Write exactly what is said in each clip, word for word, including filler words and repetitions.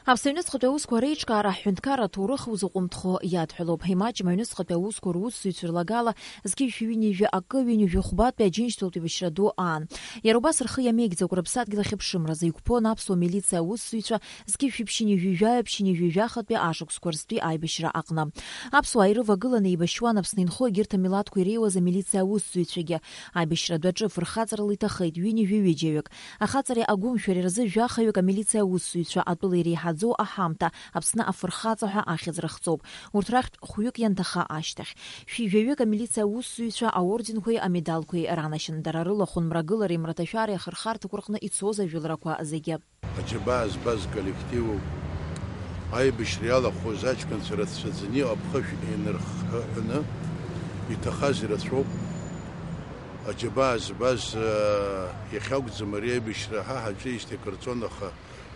Аԥсны аҩныҵҟатәи аусқәа реиҿкаара ҳҳәынҭқарра аҭоурых узаҟәымҭхо иадҳәалоуп. Имаҷым аҩныҵҟатәи аусқәа русзуҩцәа рлагала зқьи жәшәи ҩынҩажәи акы, ҩынҩажәи хәбатәи Аџьынџьтәылатәи еибашьра ду аан. Иара убас рхы иамеигӡакәа рыԥсадгьыл ахьыԥшымразы иқәԥон аԥсуа милициа аусзуҩцәа зқьи жәшәи ԥшьынҩажәи жәаҩа, ԥшьынҩажәи жәахатәи ашықәсқәа рзтәи аибашьра аҟны. Аԥсуаа ирывагыланы еибашьуан Аԥсны инхо егьырҭ амилаҭқәа иреиуаз амилициа аусзуҩцәагьы. Аибашьра адәаҿы фырхаҵарала иҭахеит ҩынҩажәи ҩыџьаҩык. Ахаҵареи агәымшәареи рзы жәахаҩык амилициа аусзуҩцәа атәыла иреиҳаӡоу аҳамҭа, Аԥсны афырхаҵа ҳәа ахьӡ рыхҵоуп. Урҭ рахьтә хәҩык ианҭаха ашьҭахь. Шәи жәаҩык амилициа аусзуҩцәа аорденқәеи амедалқәеи ранашьан. Дара рыла хәынмрагылареи мраҭашәареи ахырхарҭақәа рҟны ицоз ажәыларақәа зегьы. Аџьабаа збаз коллективуп. Аибашьра иалахәыз аҷкәынцәа рацәаӡаны иҟоуп хышә еинырхҳәаны, иҭахаз ирацәоуп. Аџьабаа збаз, э, иахьакәӡам ари аибашьра, ҳа ҳаҿижьҭеи акыр ҵуан, аха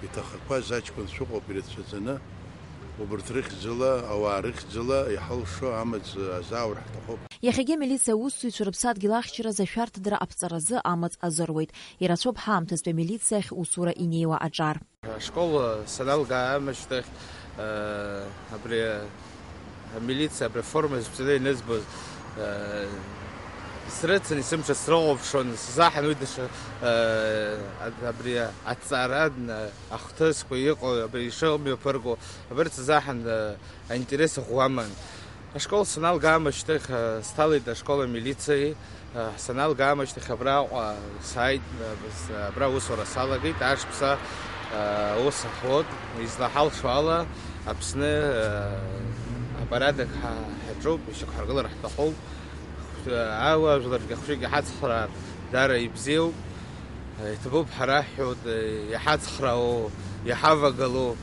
иҭахақәаз аҷкәынцәа ыҟоуп ирацәаӡаны. Убырҭ рыхьӡала, ауаа рыхьӡала иҳалшо амаҵ азааур ҳҭахуп. Иахьагьы амилициа аусзуҩцәа рыԥсадгьыл ахьчаразы ашәарҭадара аԥҵаразы амаҵ азыруеит. Ирацәоуп ҳаамҭазтәи амилициа ахь усура инеиуа аҿар. Ашкол саналга аамышьҭахь, э, абри амилициа абри аформа зыбзаны инызбоз, э, срыцын, исымша срыхәаԥшуан, сзаҳан уи даҽа, э, абри аҭҵаара, э, ахҭысқәа иҟоу, абри ишымҩаԥырго, абарҭ сзаҳан, э, аинтерес ӷәӷәаман. Ашкол саналга аамышьҭахь, э, сҭалеит ашкол амилициа, э, саналга аамышьҭахь абраҟа сааит, э, с-, абра аусура салагеит, ашықәса, э, аус ахуеит, излаҳалшо ала, Аԥсны, э, апарадак ҳа-, ҳаҿуп, ишьақәҳаргылар ҳҭахуп. Ҳ-, ауаажәларгьы ахәшәыгьы ҳацхраар дара ибзиоуп, э, иҭабуп ҳара ҳҳәоит, э, иҳацхраау, иҳавагылоу.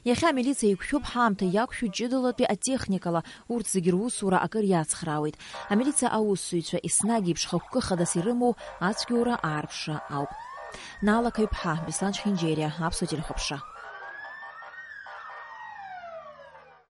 Иахьа амилициа иқәшәуп ҳаамҭа иақәшәо ҷыдалатәи атехникала, урҭ зегьы русура акыр иацхраауеит. Амилициа аусзуҩцәа еснагь еиԥш хықәкы хадас ирымоу ацәгьоура аарԥшра ауп. Наала Қаҩԥҳа, Беслан Чхинџьериа, Аԥсуа телехәаԥшра.